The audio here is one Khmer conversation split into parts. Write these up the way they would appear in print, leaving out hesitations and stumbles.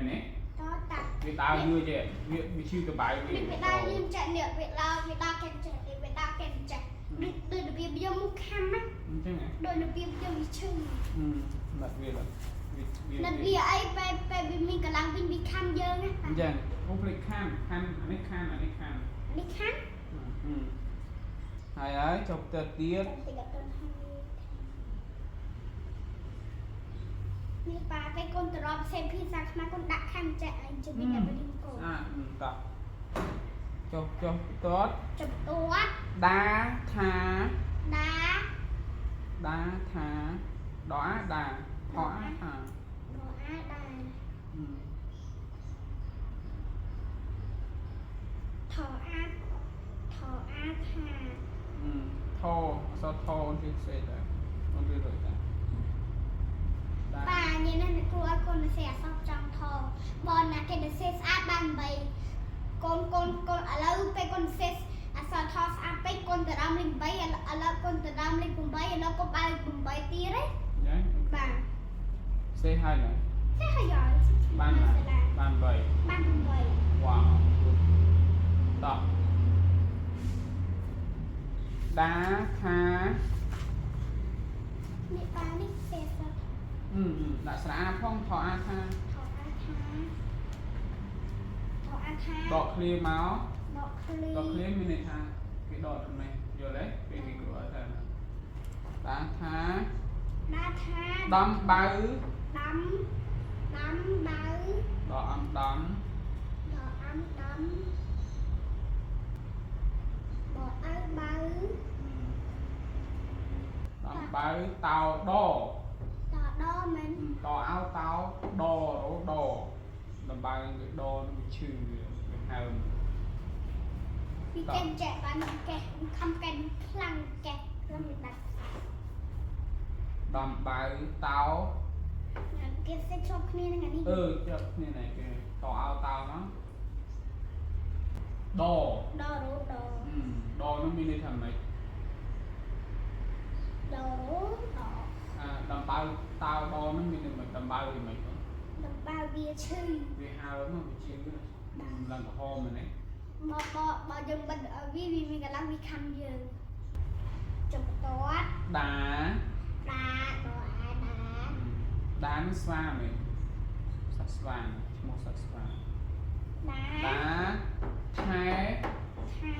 ទេ តតា វាដើរយឺតចេះវាវាឈឺកបៅវា នេះវាដើរយឺតចាក់នេះវាដើរវាដើរកែចេះវាដើរកែចេះដូចដូចរបៀបយកមកខំណា អញ្ចឹងហ៎ ដូចរបៀបយកវាឈឺ អឺណាត់វាវាវា ណាត់វាអីពេលពេលវាមានកម្លាំងវិញវាខំយើងណា អញ្ចឹងអូភ្លេចខាំខាំអានេះខាំអានេះខាំ នេះខំ អឺហើយហើយចុះទៅទៀត តិចអត់ទាន់ហើយនេះប៉ាពេលកូនត្រឡប់សេភាសាខ្មែរកូនដាក់ខំចាក់អញជំនាញដល់វិញកូន ស្អាតតោះចុះចុះតត ចំទួត ដាថា ដា ដាថាដអាដាថអាថា ដអាដា អឺ ថអាថអាថា អឺថអក្សរថអូនគេសេដែរអូនគេរួចដែរដា ប៉ាញ៉ែនេះគ្រូឲ្យកូនសេអសចង់ថបើណាគេទៅសេស្អាតបាន8កូនកូនកូនឥឡូវពេលកូនសេអសថស្អាតពេកកូនទៅដើមលេខ8ឥឡូវកូនទៅដើមលេខ8ឥឡូវកូនបើ8ទៀតទេ យ៉ាង បាទ សេហើយណា សេហើយហើយ បានណាបាន8 បាន8 វ៉ាវតោះដាថា នេះប៉ានេះសេស អឺដាក់ស្រាផងថអាថា ថអាថាថអាថា ដកឃ្លាមក ដកឃ្លី ដកឃ្លាមានន័យថាគេដកចំណេះយល់ទេពេលគេគ្រូឲ្យថាដាថា ដាថា ដំបៅ ដាំដាំបៅ ដកអំដំ ដកអំដាំបអៅបៅ ដំបៅតោដ តដមែន តអោតោដរោដដំបៅគេដនឹងវាឈឺវាហើម ពីកែចែកបានកែខំកែខ្លាំងកែខ្លាំងមិនដាច់ ដំបៅតោ គេសេចជាប់គ្នានឹងអានេះ អឺជាប់គ្នាណែគេតអោតោមកដ ដរោដ ដនោះមានន័យថាម៉េច ដរោដ អាដំបៅតោដនោះមានន័យម៉េចដំបៅវាម៉េច ដំបៅវាឈឺ វាហើមវាឈឺឡើងក្រហមមែនទេ បើបើបើយើងបិទវាវាមានកម្លាំងវាខំយើងចំតត ដា ដាដអាដា ដានេះស្វាមែនសត្វស្វាឈ្មោះសត្វស្វា ដា ដាថែ ថែ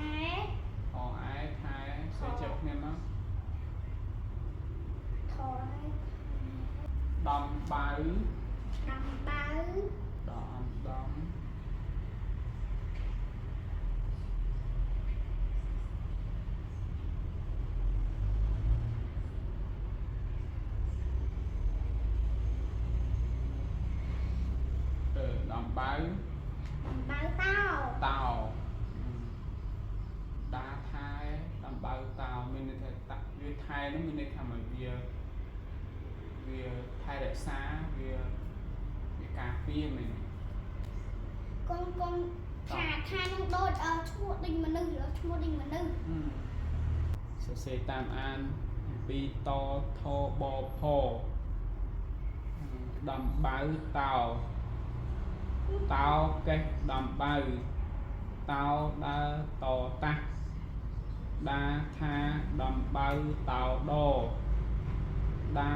អអែថែសេជិបគ្នាមក ថយ ដំបៅ ដាំបៅ ដអំដំអឺដំបៅ ដាំបៅតោ តោដាថែដំបៅតោមានន័យថាតាវាថែនោះមានន័យថាមកវាវាថែរក្សាវាវាការពារមែនក ងកងថាថានឹងដូចឈ្មោះដូចមនុស្សឈ្មោះដូចមនុស្ស សរសេរតាមអានអំពីតថបផដំបៅតោតោកេះដំបៅតោដើតតាស់ដាថាដំបៅតោដដា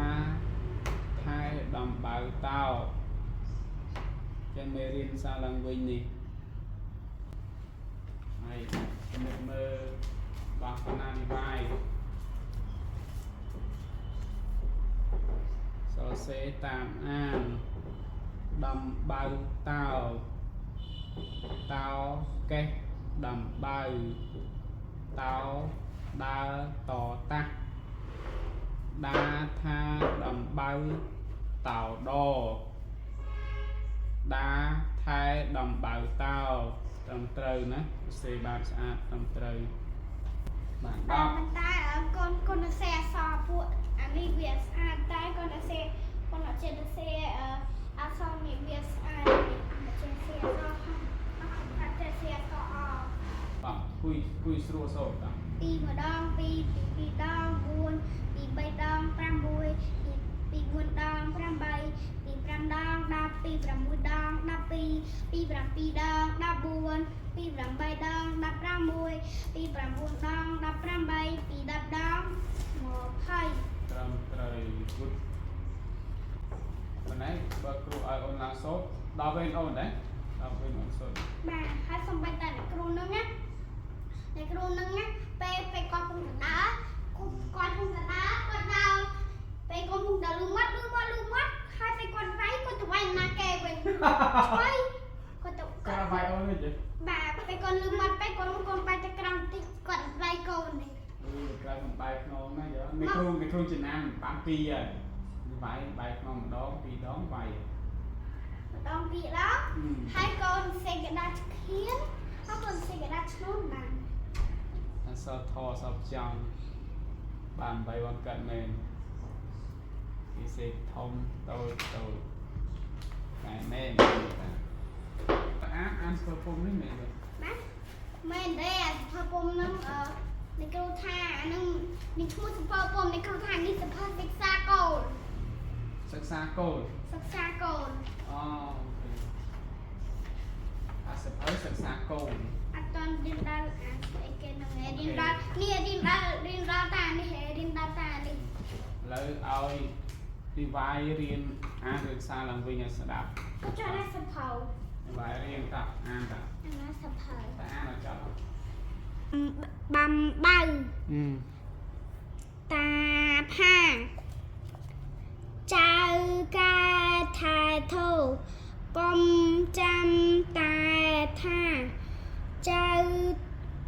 ថែដំបៅតោចឹងមេរៀនសារឡើងវិញនេះហើយពិនិត្យមើលរបស់បណ្ណានិវាយសរសេរតាមអានដំបៅតោតោកេះដំបៅតោដើតតាស់ដាថាដំបៅតោដដាថែដំបៅតោត្រឹមត្រូវណាសរសេរបានស្អាតត្រឹមត្រូវបាន តែ 10 ប៉ុន្តែកូនកូនសេអសពួកអានេះវាស្អាតតែកូនសេកូនអត់ចេះសេអសនេះវាស្អាតអត់ចេះសេអសអត់ចេះសេអសអ បាទគួយគួយស្រួលសូត្របាទ ពីម្ដងពីពីពីរដង4ពី3ដង5 1ពីពី4ដង8ពី5ដង10ពី6ដង 2 7ដង14 2 8ដង16 2 9ដង18 2 10ដង20 ត្រឹមត្រូវ good ប៉ុន្តែបើគ្រូឲ្យអូនឡើងសូត្រដល់វេនអូនដែរដល់វេនអូនសូត្រ បាទហើយសំបីតែអ្នកគ្រូនឹងណាអ្នកគ្រូនឹងណាពេលពេលគាត់ពុំកដើគាត់ពុំកដើគាត់ដើរពេលគាត់ពុំដើរលឺមាត់លឺមាត់លឺមាត់ហើយពេលគាត់វាយគាត់ទៅវាយណាគេវិញឆ្វៃគាត់ទៅ គាត់វាយអូនវិញទេ បាទពេលគាត់លឺមាត់ពេលគាត់គាត់បែរទៅក្រោមតិចគាត់វាយកូននេះ អឺក្រៅបំបែកខ្នងណាយើអ្នកគ្រូអ្នកគ្រូចំណាំបានពីរហើយវាយបែកខ្នងម្ដងពីរដងវាយ ម្ដងពីរដងហើយកូនសេកដាឈ្នហើយកូនសេកដាឈ្នួនបាន អសរធអសរចង់បាន8វ៉ាន់កាត់មែនគេសេកធំតូចតូចតែមែនតាអានអានស្គាល់ពុំនេះមែនទេ បាទមែនទេអាសភៅពុំនឹងអឺអ្នកគ្រូថាអានឹងនេះឈ្មោះសភៅពុំអ្នកគ្រូថានេះសភៅសិក្សាកូន សិក្សាកូន សិក្សាកូន អូ OK អាសភៅសិក្សាកូន អត់តន់រៀនដល់អាស្អីគេហ្នឹងឯងរៀនដល់នេះរៀនដល់រៀនដល់តានេះរៀនដល់តានេះ ឥឡូវឲ្យទីវាយរៀនអានរឿងសារឡើងវិញឲ្យស្ដាប់ ក៏ចង់ណាសភៅ ទីវាយរៀនតាអានតា អាណាសភៅ តាអានឲ្យចប់ បាំបៅ អឺ តាផាចៅកែថែធោកុំចាំតែថាចៅ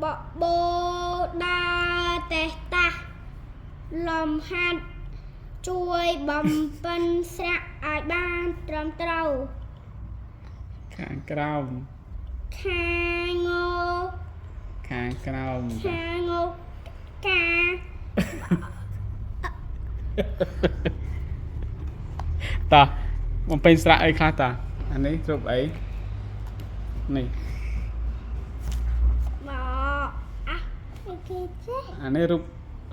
បបោដើរតេះតាស់លំហាត់ជួយបំពេញស្រាក់ឲ្យបានត្រឹមត្រូវ ខាងក្រោម ខាងោ ខាងក្រោម ខាងោកា តោះបំពេញស្រៈអីខ្លះតាអានេះរូបអីនេះ មកអាអូខេចេះ អានេះរូប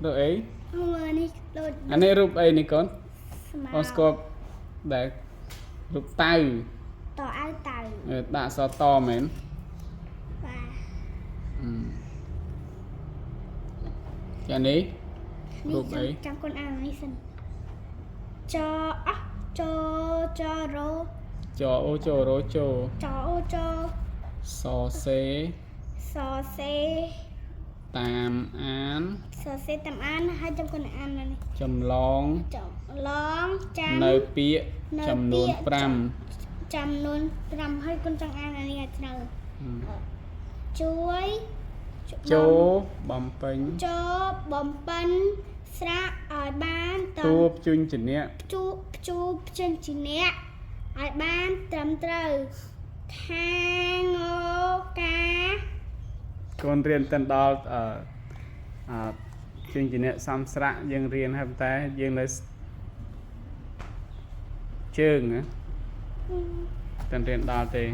រូបអី មើលនេះដូច អានេះរូបអីនេះកូន ស្មៅ អូនស្គាល់ដែលរូបតៅ តអៅតៅ អឺដាក់អក្សរតមែន បាទ អឺចានេះ រូ នេះ បអី ចាំចាំកូនអាននេះសិនចអះចចរោ ចអូចរោច ចអូច សសេ សសេ តាមអាន សសេតាមអានហើយចាំកូនអាននេះ ចម្លង ចំឡងចាំ នៅពាក្យ នៅ ចំនួន ពាក្យ 5 ចំនួន5ហើយកូនចង់អានអានេះឲ្យត្រូវជួយ ចូលបំពេញ ចូលបំពេញស្រាក់ឲ្យបានត្រឹ តួ ម ភ្ជញ្ជនៈ ជួភ្ជួភ្ជញ្ជាអ្នកឲ្យបានត្រឹមត្រូវខាងកា កូនរៀនទៅដល់អឺអឺភ្ជញ្ជនៈសំស្រៈយើងរៀនហើយប៉ុន្តែយើងនៅជើងណាតែរៀនដល់ទេ